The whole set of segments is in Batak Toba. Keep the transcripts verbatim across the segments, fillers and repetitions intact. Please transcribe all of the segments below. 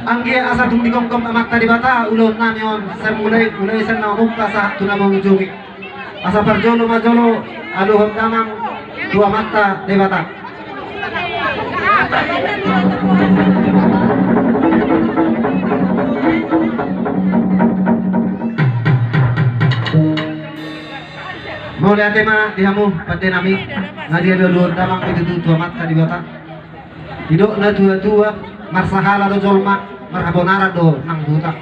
Anggiat asa tung digomgom Amanta Debata ulaon nami on, sai mulai, mulai sian na mamungka sahat tu na mangujungi. Asa parjolo ma jolo aluhon damang tu Amanta Debata. Mauliate ma di hamu pande nami, nga dialualuhon damang be tutu tu Amanta Debata. Didok na tuatua, marsahala do jolma, marhabonaran do nang buta.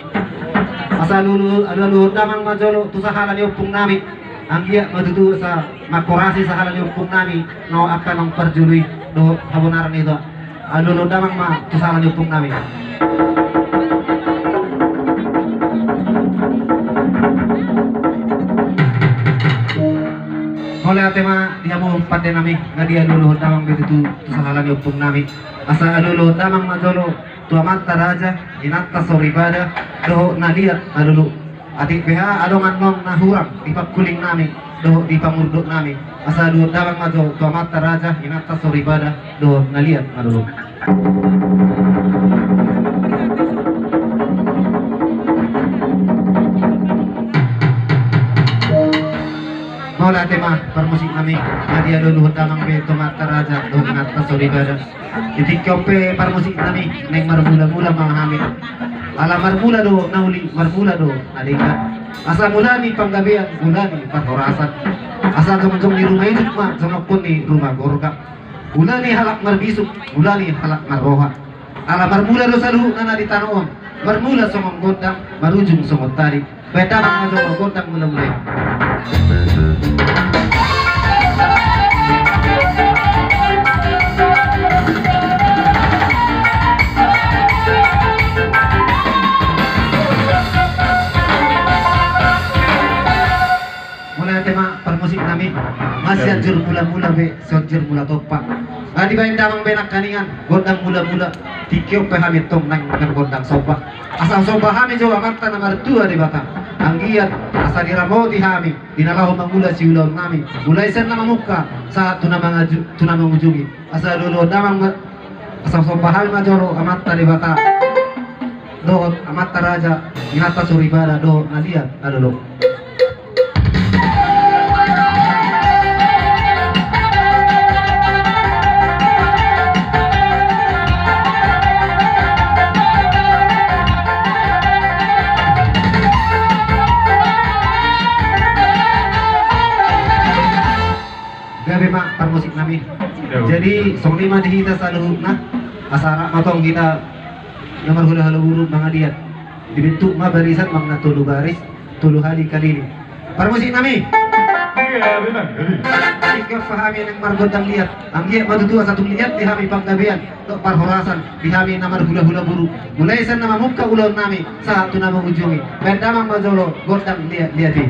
Asa alualu, alualuhon damang ma jolo tu sahala ni ompung nami. Anggiat ma tutu asa mangkorasi sahala ni ompung nami, na angka naung parjolo i dohot habonaran i do. Alualuhon damang ma tu sahala ni ompung nami. Mauliate ma di hamu pande nami, nga dialualuhon damang be tutu tu sahala ni ompung nami. Asa alualuhon damang ma jolo tu amanta raja, inanta soripada, dohot na liat na lolo. Atik beha adong annon na hurang di pangkuling nami dohot di pamurdot nami. Asa alualuhon damang ma jolo tu amanta raja, inanta soripada, dohot na liat na lolo. Mauliate ma parmusik nami, nga dialualuhon damang be tu amanta raja dohot inanta soripada. Di tingki on pe parmusik nami, naeng marmulamula ma hami. Ala marmula do na uli, marmula do na denggan. Asa mula ni panggabean, mula ni parhorasan. Asa jongjong ni ruma ijuk ma, jongjong ni ruma gorga. Mula ni halak marbisuk, mula ni halak marroha. Ala marmula do saluhutna na di tano on. Marmula songon gondang, marujung songon tali. Baen damang ma jolo gondang mulamula i. Mauliate ma parmusik nami, nga sianjur mulamula be, sianjur mula tompa. Nga dibaen damang be nangkaningan gondang mulamula. Tingki on pe hami tong naeng margondang somba. Asa somba hami jo amanta na martua Debata. Anggiat asa diramoti hami di na laho mangula siulaon nami, mulai sian na mamungka sahat tu na mangaju, tu na mangujungi. Asa alualuhon damang ma, asa somba hami ma jolo amanta Debata dohot amanta raja, inanta soripada dohot na liat na lolo. Gabe ma parmusik nami. Jadi songon i ma di hita saluhutna. Asa rap ma tong hita na marhulahula buru mangaliat. Dibentuk ma barisan manang na tolu baris, tolu hali kaliling. Parmusik nami. Iya, benar, jadi. Tingki on pe hami naeng margondang liat. Anggiat ma tutu asa tung liat di hami panggabean dohot parhorasan di hami na marhulahula buru. Mulai sian na mamungka ulaon nami sahat tu na mangujungi. Baen damang ma jolo gondang liatliat i.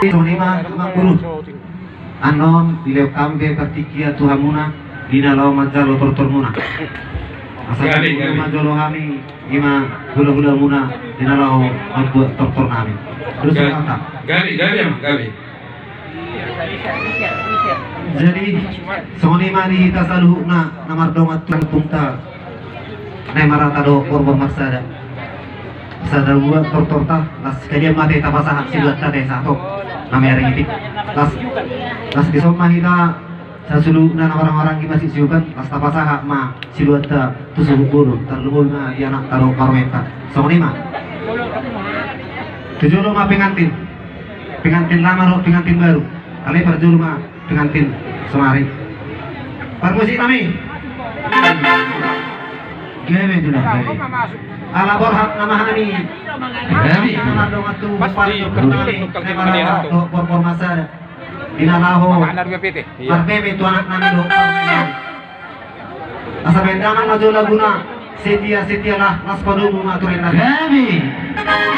Songon i ma, Amang Guru. Annon dilehon hami be partingkian tu hamuna di na laho manjalo tortormuna. Asa gabe, gabe ma jolo hami, i ma hulahulamuna di na laho mambuat tortor nami. Terus ga-, mantap. Gabe, gabe, Amang, gabe. Jadi songon i ma di hita saluhutna na mardongan tu ompunta Naimara dohot Borbormarsada. Sada ua tortorta, las kalian mate tapasahat siluanta desa to. Nami ari iti. Las, las dison ma hita saluhutna na marhahamaranggi masisiukan, las tapasahat ma siluanta tu suhut bolon, tarlumobi ma di anakta dohot parumaenta. Songon i ma. Tu jolo ma pengantin. Pengantin lama dohot pengantin baru. Alai parjolo ma pengantin sonari. Parmusik nami. Gabe tu na gabe. Ala borhat nama hami. Gabe. Nama dongan tu pasti. Pasti. Nama dongan tu Borbormarsada. Di na laho. Marbebe tu anak nami dohot parumaen nami. Asa baen damang ma jolo laguna. Setia, setialah, las padomu ma tu rena. Gabe.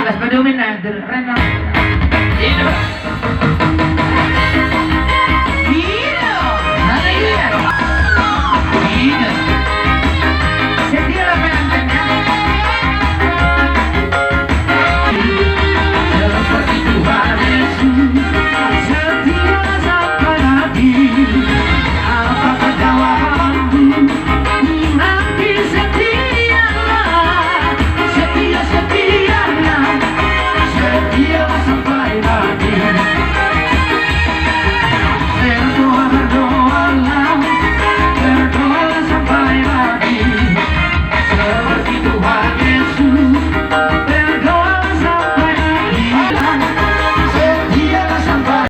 Las padomu na tu rena.